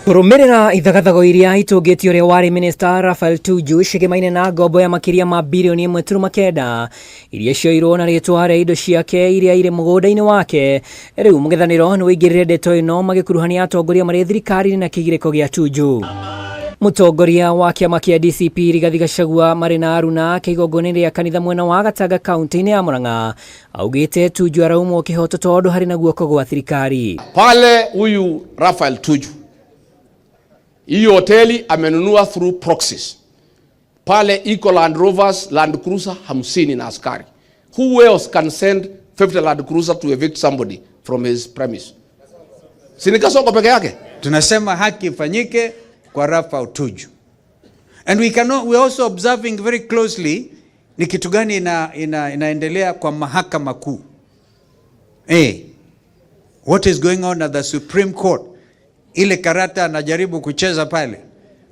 Kũrũmĩrĩra ithagathago iria itũngĩtio ũrĩa warĩ minista Raphael Tuju ciĩgemaine na ngombo ya makĩria ma birioni 1.9 iria cioirwo na rĩtwa rĩa indo ciake iria irĩ mũgũnda-inĩ wake. Rĩu mũng'ethanĩro nĩ ũingĩrĩre ndeto ĩno magĩkuruhania atongoria marĩ thirikari-inĩ na kĩgirĩko gĩa Tuju. Mũtongoria wa kĩama kĩa DCP Rigathi Gachagua marĩ na aruna ake igongona-inĩ rĩa kanitha mwena wa Gatanga kaunti-inĩ ya Murang'a augĩte Tuju araumwo kĩhoto tondũ harĩ na guoko gwa thirikari. Pale huyu Raphael Tuju hii hoteli amenunua through proxies. Pale iko Land Rovers, Land Cruiser 50 na askari. Who else can send 50 Land Cruiser to evict somebody from his premise? Si ni Kasongo peke yake? Tunasema haki ifanyike kwa Raphael Tuju. And we cannot, we also observing very closely ni kitu gani inaendelea kwa mahakama kuu. What is going on at the Supreme Court? Ile karata anajaribu kucheza pale.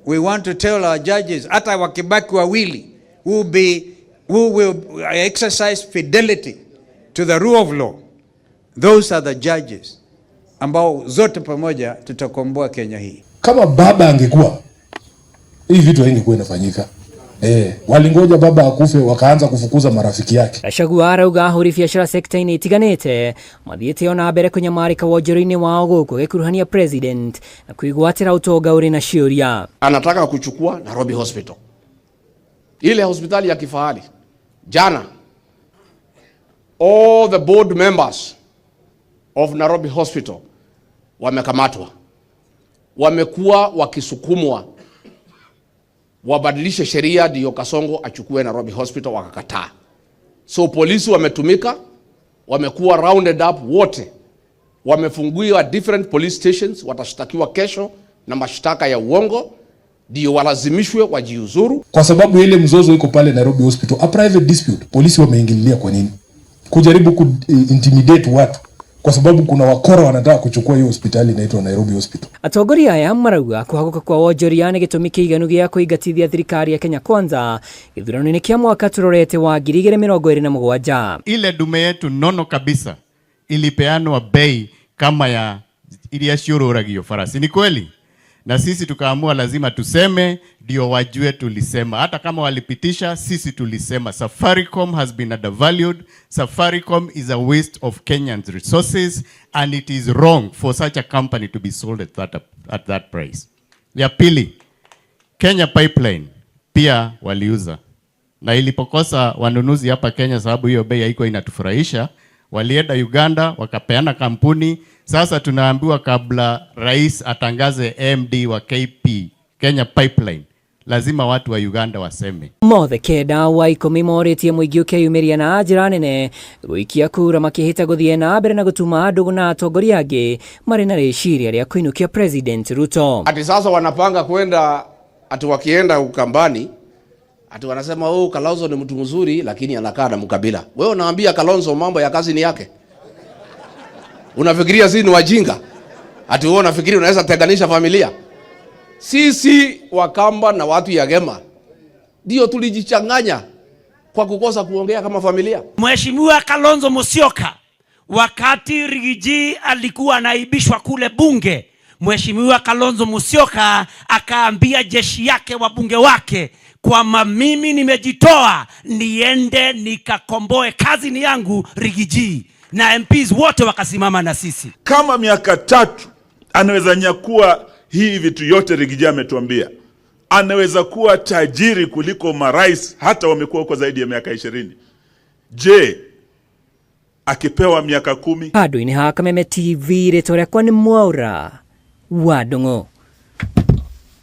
We want to tell our judges, hata wakibaki wawili, who will exercise fidelity to the rule of law. Those are the judges ambao zote pamoja tutakomboa Kenya hii. Kama baba angekuwa, hii vitu haingekuwa inafanyika. Walingoja baba akufe wakaanza kufukuza marafiki yake. Gachagua arauga ahũri biacara sekta-inĩ itiganĩte mathiĩte ona mbere kũnyamarĩka wonjoria-inĩ wao gũkũ gĩkuruhania president na kwĩgwatĩra ũtonga ũrĩ na ciũria. Anataka kuchukua Nairobi Hospital, ile hospitali ya kifahari. Jana all the board members of Nairobi Hospital wamekamatwa, wamekuwa wakisukumwa wabadilishe sheria ndio Kasongo achukue Nairobi Hospital, wakakataa. So polisi wametumika, wamekuwa rounded up wote, wamefunguliwa different police stations, watashtakiwa kesho na mashtaka ya uongo, ndio walazimishwe wajiuzuru. Kwa sababu ile mzozo iko pale Nairobi Hospital, a private dispute, polisi wameingililia kwa nini? Kujaribu ku intimidate watu kwa sababu kuna wakora wanataka kuchukua hiyo hospitali inaitwa Nairobi Hospital. Atongoria aya marauga kũhagũka kwa wonjoria nĩ gĩtũmi kĩiganu gĩa kũingatithia thirikari ya Kenya Kwanza gĩthurano-inĩ kĩa mwaka tũrorete wa 2027. Ile dume yetu nono kabisa ilipeanwa bei kama ya iria ciũrũragio farasi. Ni kweli? Na sisi tukaamua lazima tuseme ndio wajue tulisema. Hata kama walipitisha, sisi tulisema Safaricom has been undervalued. Safaricom is a waste of Kenyans' resources and it is wrong for such a company to be sold at that price. Ya pili, Kenya Pipeline pia waliuza, na ilipokosa wanunuzi hapa Kenya sababu hiyo bei haikuwa inatufurahisha, walienda Uganda wakapeana kampuni. Sasa tunaambiwa kabla rais atangaze MD wa KP Kenya Pipeline, lazima watu wa Uganda waseme. Mothe 9 wa 10 morĩtie mũingĩ ũkeyumĩria na njĩra nene gũikia kura makĩhĩta gũthiĩ na mbere na gũtuma ndũgũ na atongoria angĩ marĩ na rĩciria rĩa kũinũkia President Ruto. Ati sasa wanapanga kwenda, ati wakienda Ukambani, ati wanasema, "Oh, Kalonzo ni mtu mzuri lakini anakaa na mkabila." Wewe unaambia Kalonzo mambo ya kazi ni yake? Unafikiria sisi ni wajinga? Ati wewe unafikiria unaweza tenganisha familia? Sisi Wakamba na watu ya Gema ndio tulijichanganya kwa kukosa kuongea kama familia. Mheshimiwa Kalonzo Musyoka, wakati Riggy G alikuwa anaibishwa kule bunge, Mheshimiwa Kalonzo Musyoka akaambia jeshi yake, wabunge wake, kwamba mimi nimejitoa niende nikakomboe cousin yangu Riggy G, na MPs wote wakasimama na sisi. Kama miaka 3 anaweza nyakua hii vitu yote Riggy G ametuambia, anaweza kuwa tajiri kuliko marais hata wamekuwa huko zaidi ya miaka 20. Je, akipewa miaka 10? Handũ-inĩ ha Kameme TV, rĩtwa rĩakwa nĩ Mwaura wa Ndung'u.